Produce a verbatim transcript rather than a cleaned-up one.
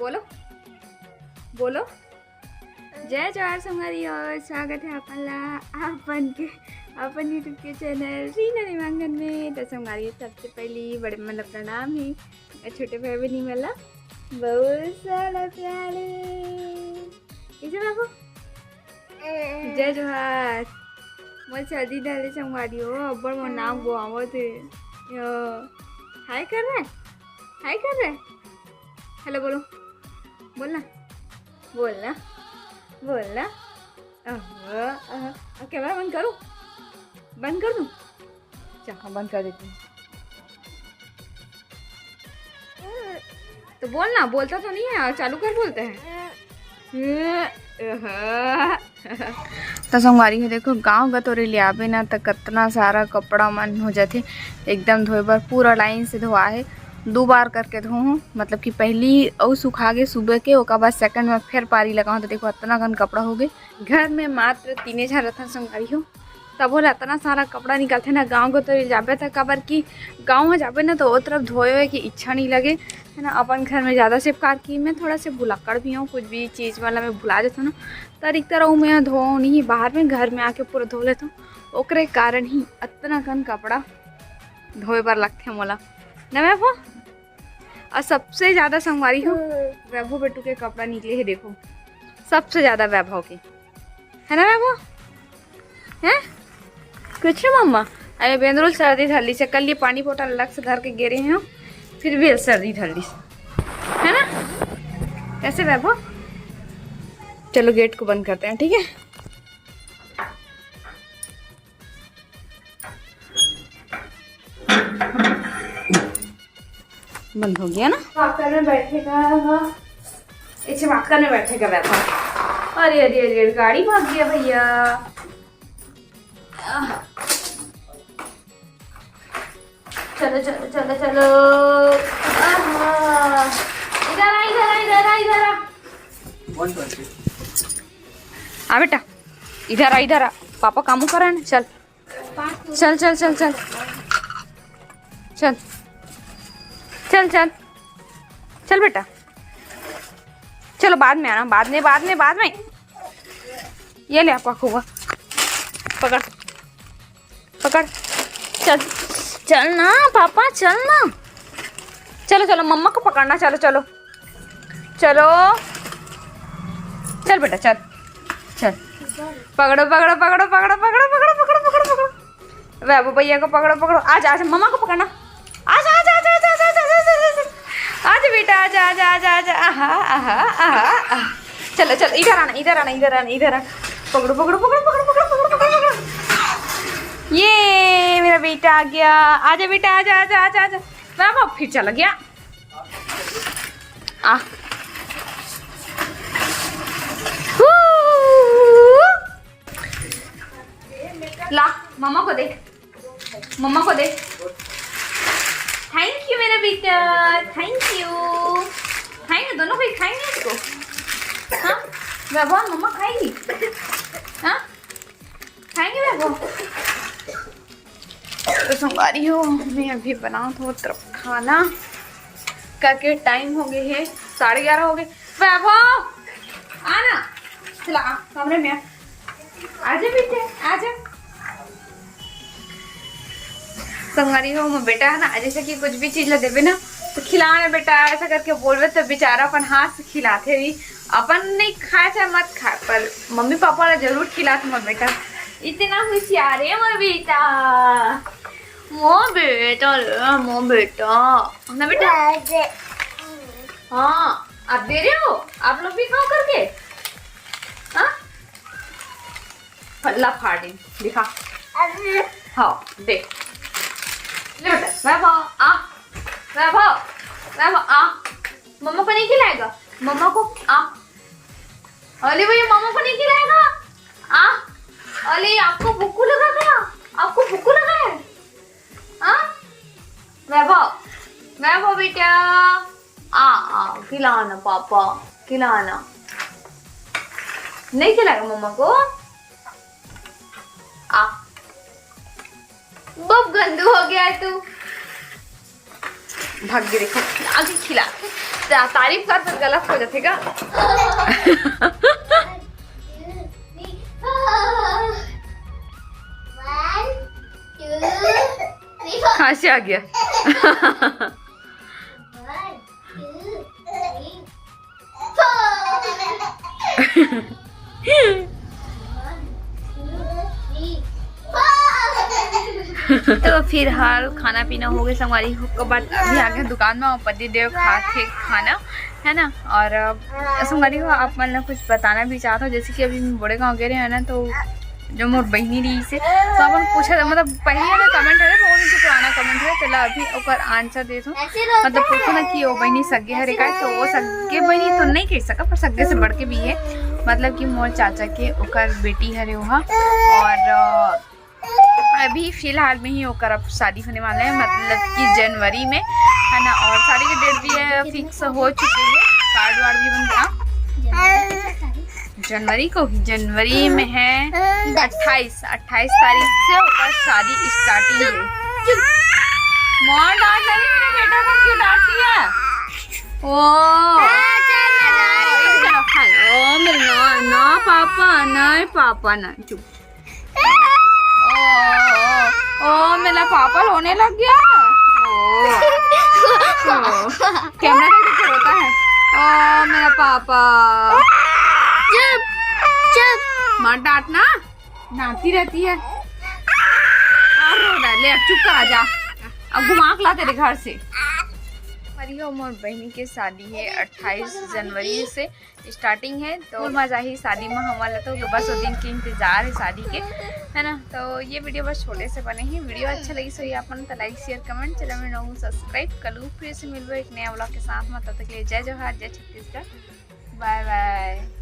बोलो, बोलो। जय जोहार संगवारी हो, स्वागत है अपन ला अपन के, अपन YouTube के चैनल रीना देवांगन में। तो संगवारी हो, सबसे पहली बड़े मन ला प्रणाम है, और छोटे भाई बहनी मन ला बहुत सारा प्यार है। कैसे बाबू? जय जोहार। मोर सर्दी धरे संगवारी हो, अब्बड़ मोर नाम बोआवत हे। यो, हाय कर रहे, हाय कर रहे। हेलो बोलो, बोलना, बोलना, बोलना। अहो, अहो। अब कैमरा बंद करूँ? बंद कर दूँ? अच्छा, हाँ, बंद कर देती हूँ। तो बोलना, बोलता तो नहीं है, चालू कर बोलते हैं। तो संगवारी हो, देखो, गांव गतोरे ले आबे ना, त कतना सारा कपड़ा मन हो जाथे एकदम धोए बर। पूरा लाइन से धोआ है, दो बार करके धो हूँ, मतलब कि पहली अउ सुखा गे सुबह के, ओकर बाद सेकंड में फिर पारी लगाऊँ। तो देखो, अतना कन कपड़ा हो गए। घर में मात्र तीने झन रथन संगवारी हो, तभो ले अतना सारा कपड़ा निकलथे ना गाँव गतोरे जाबे त, काबर कि गाँव में जाबे ना तो ओ तरफ धोए होए की इच्छा नहीं लगे, है ना। अपन घर में ज़्यादा से कार की मैं थोड़ा से भुलक्कड़ भी हूँ, कुछ भी चीज़ वाला मैं भुला जाता हूँ ना, तो अधिकतर अउ मैं धो नहीं, बाहर में घर में आके पूरा धो लेता हूँ। ओकरे कारण ही अतना कन कपड़ा धोए बर लगथे मोला, ना मैं वो। और सबसे ज़्यादा संगवारी हो, हम्म। वैभव बेटू के कपड़ा निकले है, देखो, सबसे ज़्यादा वैभव के, है ना वैभव? हैं? कुछ नहीं मम्मा, अरे बेंदरुल सर्दी धर ली से, कल ये पानी बोतल अलग से धर के गे रहे हैं, फिर भी सर्दी धर ली से, है ना? कैसे वैभव? चलो गेट को बंद करते हैं, ठीक है? बंद हो गया ना। वाकर में बैठेगा, हाँ। इसे वाकर में बैठेगा बैठा। अरे, अरे, अरे, अरे, गाड़ी भाग गया भैया। आह। चलो, चलो, चलो, चलो। आहा। इधर आ, इधर आ, इधर आ, इधर आ। आ बेटा, इधर आ, इधर आ। पापा काम कर रहे हैं, चल। चल, चल, चल, चल। चल। चल, चल। चल बेटा। चलो बाद में आना, बाद में, बाद में, बाद में। ये ले आपका खोआ। पकड़। पकड़। चल। चल ना पापा, चल ना। चलो, चलो, मम्मा को पकड़ना, चलो, चलो। चलो। चल बेटा, चल। चल। पकड़ो, पकड़ो, पकड़ो। वैभव भैया को पकड़ो, पकड़ो। आजा, आजा, मम्मा को पकड़ना। आजा, आजा, आजा। आजा बेटा, आजा, आजा, आजा, आजा। आहा, आहा, आहा, आहा। चलो, चलो, इधर आना, इधर आना, इधर आना, इधर आना। पकड़ो, पकड़ो, पकड़ो। ये मेरा बेटा आ गया। आजा बेटा, आजा, आजा, आजा, आजा। वैभव फिर चला गया। आ। हू। ला, मम्मा को दे, मम्मा को दे। थैंक यू मेरा बेटा, थैंक यू। खाएंगे दोनों को ही, खाएंगे इसको। हाँ, वैभव, मम्मा खाएगी। हाँ, खाएंगे वैभव। तो संगवारी हो, मैं अभी बनात हूँ तरफ खाना, करके टाइम हो गए है, साढ़े ग्यारह हो गए। वैभव, आना, चला आ, कमरे में आ। आजा बेटे, आजा। संगवारी हो, मोर बेटा है ना, जैसे कि कुछ भी चीज ला देबे ना, तो खिला ना बेटा, ऐसा करके बोलबे, तो बेचारा अपन हाथ से खिलाथे भी। अपन नहीं खाए चाहे मत खाए, पर मम्मी पापा ला जरूर खिलाथे मोर बेटा। इतना होशियार है मोर बेटा, मोर बेटा रे, मोर बेटा। ना बेटा? हाँ, आप दे रहे हो, आप लोग भी खाओ करके। हाँ, ला फाड़ दे, दिखा। हाँ, दे। ले बेटा, वैभव, आ। वैभव, वैभव, आ। मम्मा को नहीं खिलाएगा? मम्मा को, आ। अली भैया, मम्मा को नहीं खिलाएगा? आ। अली, आपको भूख लगा क्या? आपको भूख लगा है? हाँ? वैभव, वैभव बेटा, आ, आ, खिलाना पापा, खिलाना। नहीं खिलाएगा मम्मा को? आ। बहुत गंदू हो गया है तू। भाग के देखो, आगे खिला। ता-, तारीफ कर, फिर गलत हो जाते का? खांसी आ गया। तो फिलहाल खाना पीना हो गया संगवारी हो, के बाद अभी आ गए दुकान में और पति देव खा के खाना, है ना। और अ, संगवारी हो, आप मन ला कुछ बताना भी चाहता हूँ, जैसे कि अभी मैं बड़े गाँव गए रहे हैं ना, तो जो मोर बहिनी रही से, तो अपन पूछा, मतलब पहले वाला कमेंट है, बहुत दिन से पुराना कमेंट है, तेला अभी ओकर आंसर देत हूँ। मतलब पूछो ना कि वो बहिनी सगे हरे का, तो वो सगे बहिनी तो नहीं कह सका, पर सगे से बढ़ के भी है, मतलब कि मोर चाचा के ओकर बेटी हरे वहाँ। और अ, अभी फिलहाल में ही ओकर अब शादी होने वाला है, मतलब कि जनवरी में, है ना। और शादी के डेट भी है, फिक्स हो चुके हैं, कार्ड वार्ड भी बन गया। जनवरी को ही, जनवरी में है अट्ठाईस, अट्ठाईस तारीख से ओकर शादी स्टार्टिंग है। मार डांट रही मेरे बेटा को, क्यों डांट दिया? ओ, ओ मेरे ना, ना पापा, नहीं पापा, नहीं, चुप। ओ, ओ, ओ, मेरा पापा रोने लग गया। ओ, ओ, कैमरा देख के रोता है। ओ, मेरा पापा। चुप, चुप। मत डांटना, डांटती रहती है। और रो रहा है, ले अब चुप कर, आ जा। अब घुमा के ला तेरे घर से। परियो, मोर बहनी के शादी है अट्ठाईस जनवरी से। स्टार्टिंग है, तो मजा ही शादी में हमन ला तो बस वो दिन के इंतजार है शादी के, है ना। तो ये वीडियो बस छोटे से बने ही। वीडियो अच्छा लगी सो ये अपन तो लाइक, शेयर, कमेंट, चैनल में नौ सब्सक्राइब कर लू। फिर से मिलबो एक नया व्लॉग के साथ में, तब तक के लिए जय जोहार, जय छत्तीसगढ़, बाय बाय।